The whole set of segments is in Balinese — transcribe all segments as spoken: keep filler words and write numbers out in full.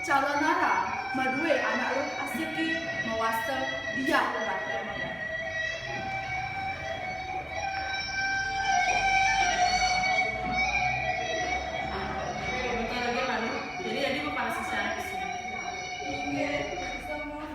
Calonarang madué anak luh asiki mawasta Diah Ratna. Jadi, jadi bukan sisi anak isi. Inggih, sama.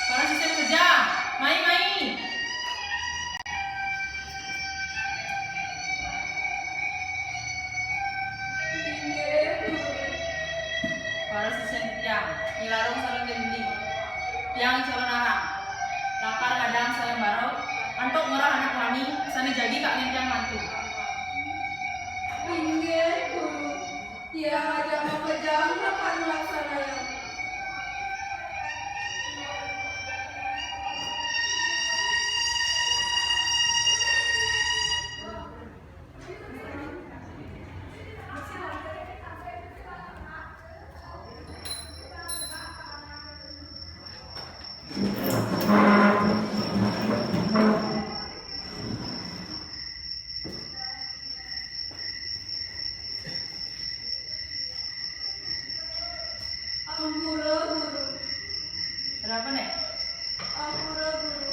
Para sisien kerja, mai, mai. Para sisien tiang, Nyi Larung sareng Nyi Lending. Tiang calonarang. Lakar ngadang sayembara, antuk ngorah anak wani, sané jagi kangin tiang mantu. Inggih, Guru. Tiang ajak makejang lakar nglaksanayang. Ampura, Guru. Kenapa, Nek? Ampura, Guru.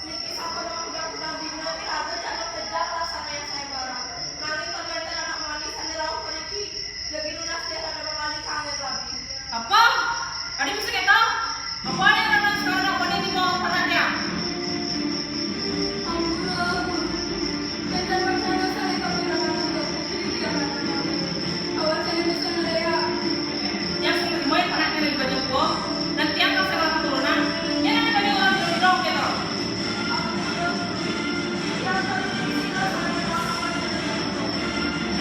Niki sampun wekdal dina iraga jagi makejang laksanayang sayembara. Nanging ten wénten anak wani sané rauh puniki, jagi nunas Diah Ratna Mangani kangge rabi. Apa? Adi bisa kéto? Apa ada yang datang sekarang apa nih mau perhatian? Ampura, Guru. Wénten wacana sané kapirangan untuk putri Diah Ratna Mangani. Awak saya bisa ngereak. Yang sing main pernah kena baju kok. Nanti yang kasih orang turunan. Yang ada banyak orang dong gitu. Ampura, Guru. Yang paling penting adalah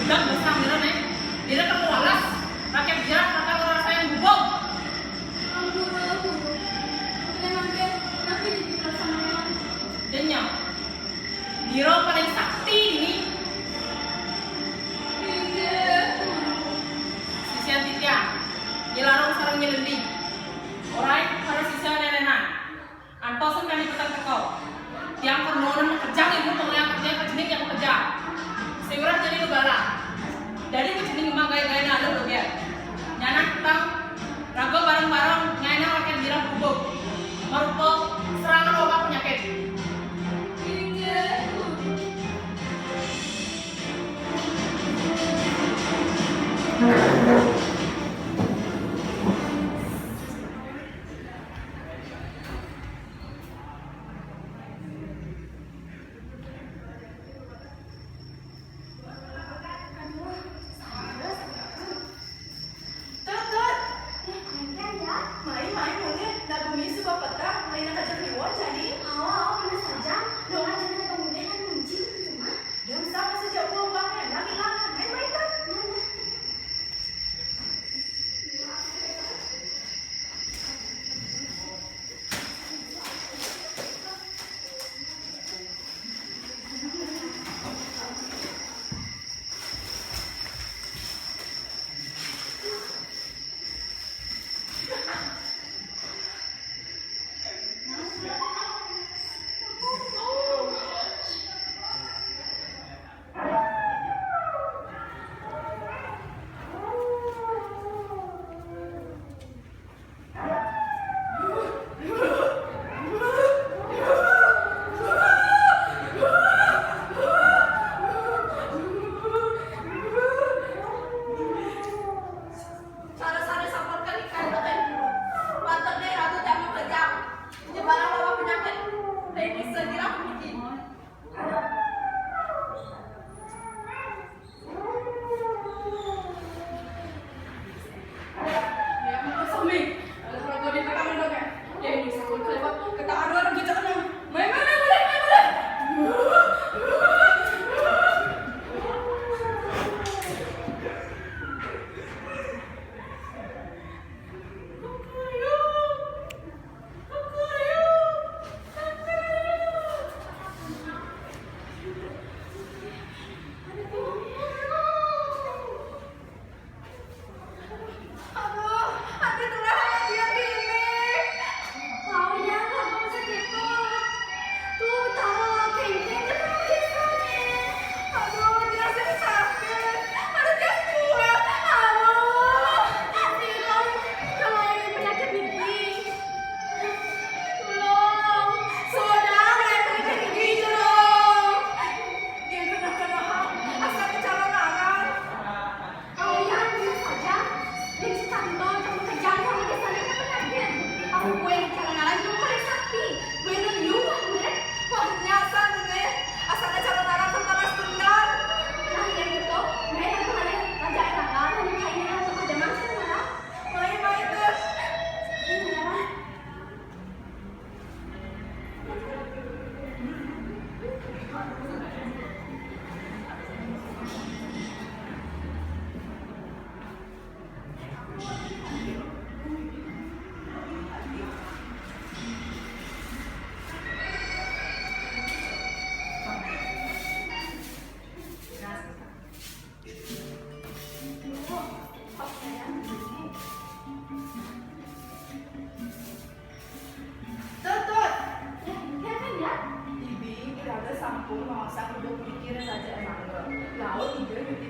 Bilang besar mira nih. Dira kan walas, rakyat jahat, rakyat rasa yang bubong. Ampura, Guru. Tenang aja, tapi jadi perasaan. Denyang. Dira paling sakti ini. Inggih, Guru. Sisian titiang, Nyi Larung sareng Nyi Lending. Orai, para sisian nenenan. Antosan kami peteng teka. Tiang pernuwun makejang ibu pengayang kerja kejening yang makejang. Sing ora jani nugala. Dadi kejening manggae-gae nalem lho, Ger. Nyanan peteng, raga bareng-bareng ngaenang rakyat girang gubug. Marupa serangan wabah penyakit. Inggih, Guru.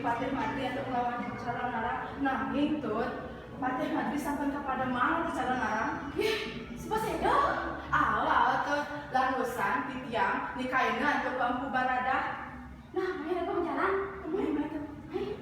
Patih Madri antuk nglawan calon larang, nanging, Tut, Patih Madri sampun kapada maang calon larang. Yéh, suba séda? Awa, awa, Tut. Lan wusan titiang nikaina antuk Empu Baradah. Nah, ayo, Tut, jalan. Ayo, ayo, Tut. Ayo.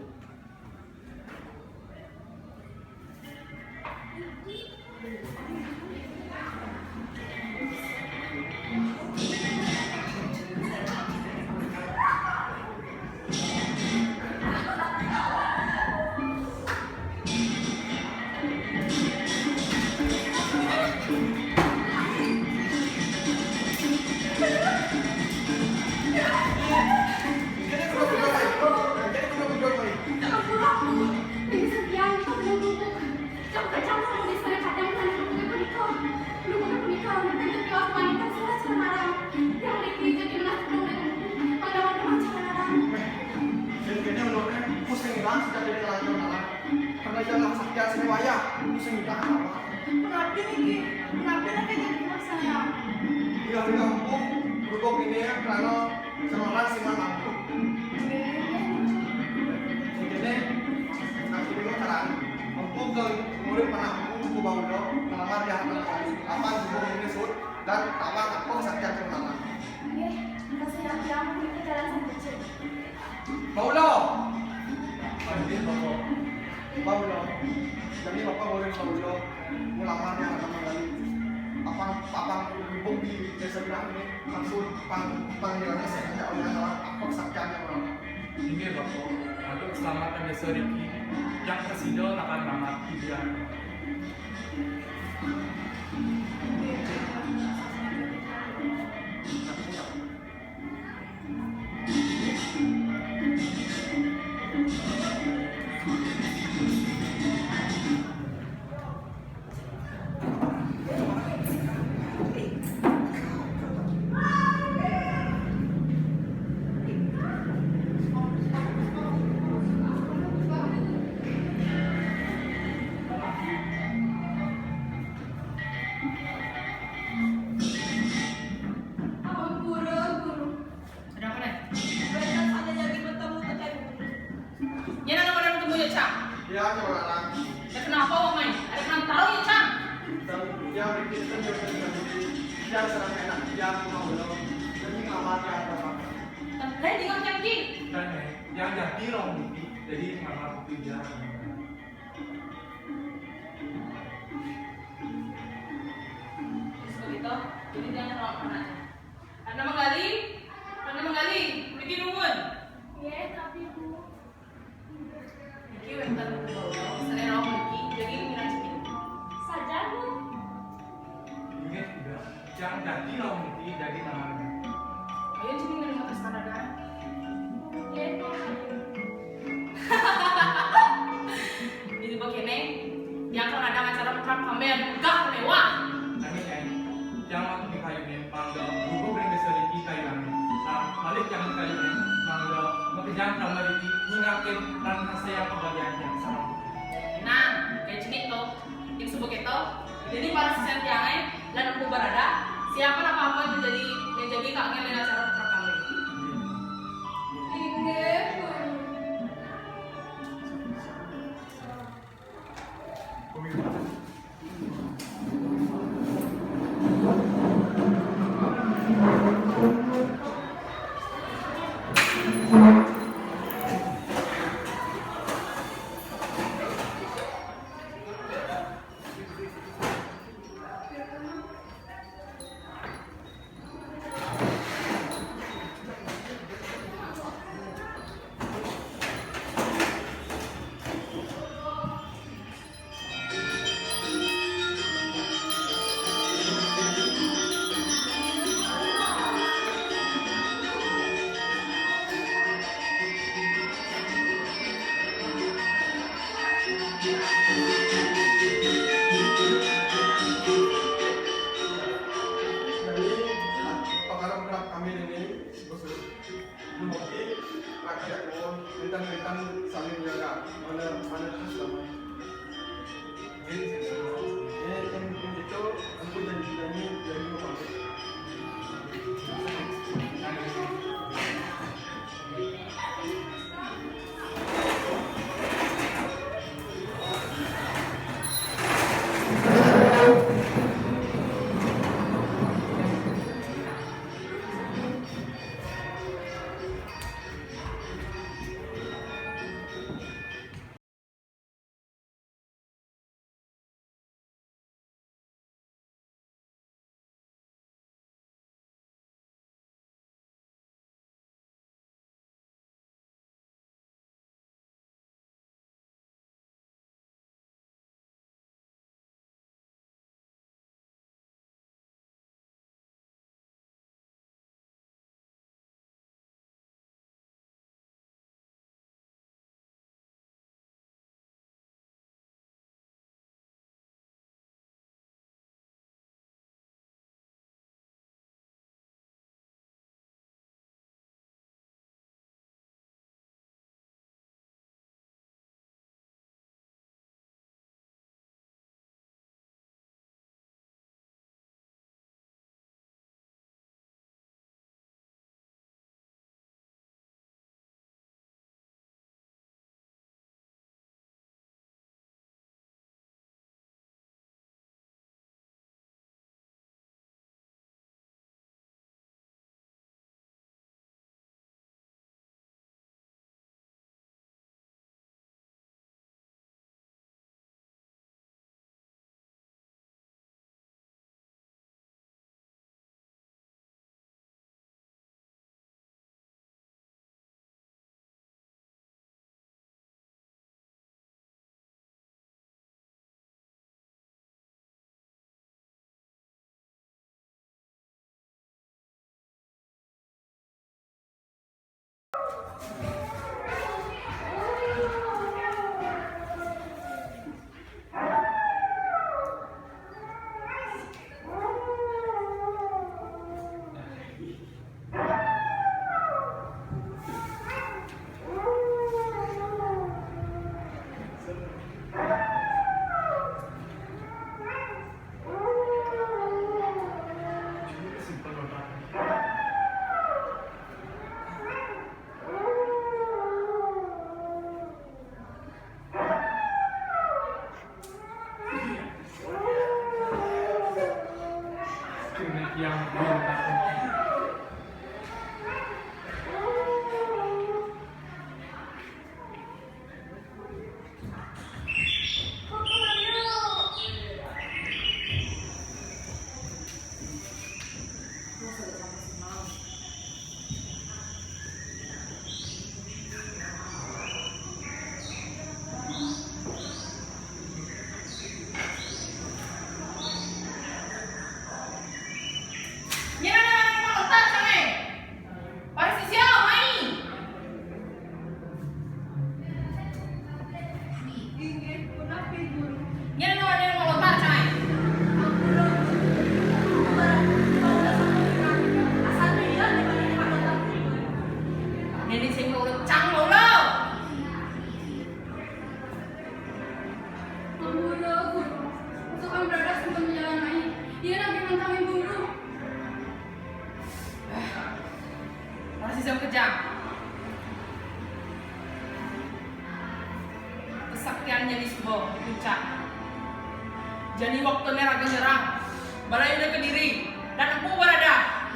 Kacang sampun desa kadang lan gubuk punika. Gubuk punika wonten titiang wanita salah cemaran. Yang mriki jadi menas gunung dan pandawan kemah cemaran. Sing kene ulune, ku sing ilang sejak dene lanjut anak. Karena jangan sakit sini wayah, ku sing ilang apa? Punapi niki? Punapi niki jadi punak saya? Iya, iya, Empu. Berhubung ini ya, karena seorang siman aku. Jadi, nanti dulu sekarang. Empu ke murid pernah Empu, Empu Baudo, ngelamar di hadapan kami. Kapan Empu menyusut dan kapan aku kesaktian terutama. Nggih, kasih yang tiang punika jalan saja. Baudo! Panggih Bapak. Baudo. Jadi Bapak boleh Baudo ngelamar yang akan menggali. Apa, apa berhubung di desa Gerang ini langsung pang-, panggilannya saya tidak oleh salah apa kesaktiannya orang. Inggih, Bapak. Untuk keselamatan desa Riki, yang prasida akan lamar tiang. Ampura, Guru. Ada apa, Nek? Banyak sana lagi bertemu terkait. Nyén anak pada bertemu ya, Cang? Ya, coba anak. Ya, kenapa, Wak Mai? Ada kenapa tahu ya, Cang? Dan dia bikin kan dia kan dia serang enak dia mau belum. Jadi ngamar dia ada apa? Lah, di Cang ki. Dan, Nek, yang jadi loh, Niki. Jadi ngamar itu dia. Terus begitu, jadi jangan terlalu panas. Ratna Manggali, Ratna Manggali, mriki nuwun. Nggih, tapi, Bu. Niki wénten Bapak, sané rauh mriki, jagi ngiring cepet. Sajan, Bu. Inggih, Ida. Jang dadi rauh mriki, jagi nang. Ayo, jagi ngiring terus, Ratna. Nggih, Bu. Ini begini, yang akan ada acara perang kami megah mewah. Amin, Nyai. Yang waktu di kayu ini, mangga, gugu bring desa riki kayu langit. Nah, balik yang di kayu ini, mangga, makejang kamar riki, nyingakin, lan kasayang kebahagiaan yang sarang. Nah, kayak jenik tuh, yang sebut itu, jadi para sesian tiangnya, lan Empu Baradah, siapa apa-apa yang jadi, yang jadi kakaknya lena cara perang kami. Inggih, Guru. Jadi, perkara-perkara kami ini, Bos, Dumogi rakyat nuwun, lintang-lintang saling jaga. Mana, mana terus damai. Jadi, ini yang, yang itu, aku janji-janji, janji mau pamit. Nenek sing urut cang mulu. Guru, guru. Masuk kami berada sebelum jalan naik. Dia lagi nantangin guru. Masih jam kejang. Kesaktiannya di sebuah puncak. Jadi waktunya raga nyerang. Balai udah kediri. Dan empu berada.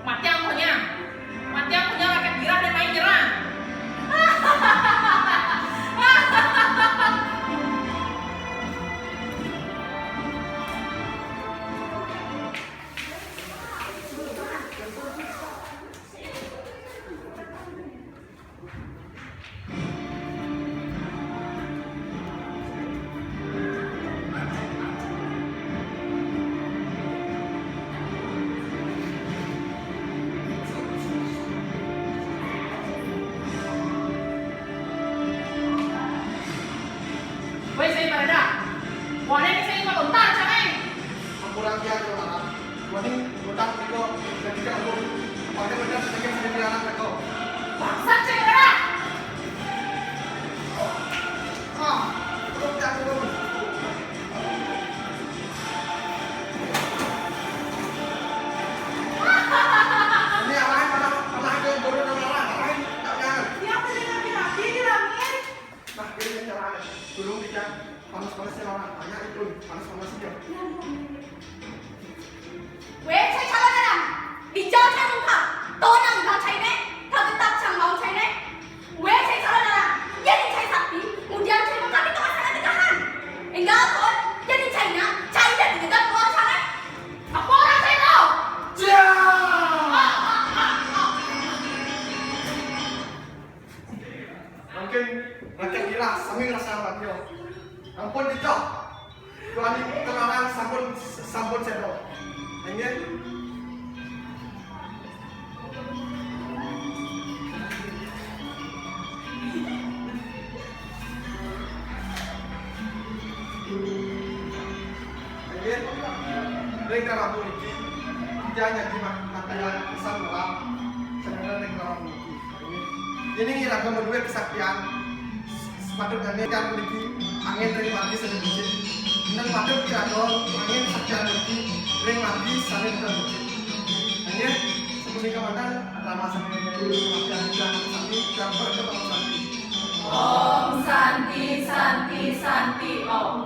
Mati angkohnya. Mati angkohnya rakyat girah dan main nyerang. Weh, saya pada dah. Wah, saya mau lontar, cai. Ampun, Raja, Wani, botak iko, jadi kamu pakai benar sedikit sedikit anak aku. Bangsat, cai, dah. Ah, perut aku. Ini alahin, malah, malah ke bodoh dan alahin, alahin, tak jangan. Dia beli laki-laki di langit. Nah, ini caranya. Dulu kita panas-panasnya orang, tanya itu, panas-panasnya. Weh, cai calon anak. Dijal cai mengkap. Tonang dijal cai ne. Kau tetap cang mau cai ne. Weh, cai calon anak. Dia ni cai sakti. Mudian cai mengkap itu masalah tegahan. Enggak pun. Dia ni cai nak. Cai dan juga keluar cai. Apa orang cai tahu? Cia! Mungkin rakyat gila, sami rasa harapannya. Ampun, dicok. Tuhan ini terlarang sampun, sampun sedo. Amin. Amin. Ring kalamu iki, jangan jadi mak-, makanya pesan orang. Sebenarnya ring kalamu iki. Ini iraga maduwe kesaktian. Sepatutnya kan puniki angin ring mati sane becik. Yen patut kira angin sakti puniki ring mati sane becik. Nggih, sepunika mawon rama sami sami jam berkebang sami. Om Santi, Santi, Santi, Om.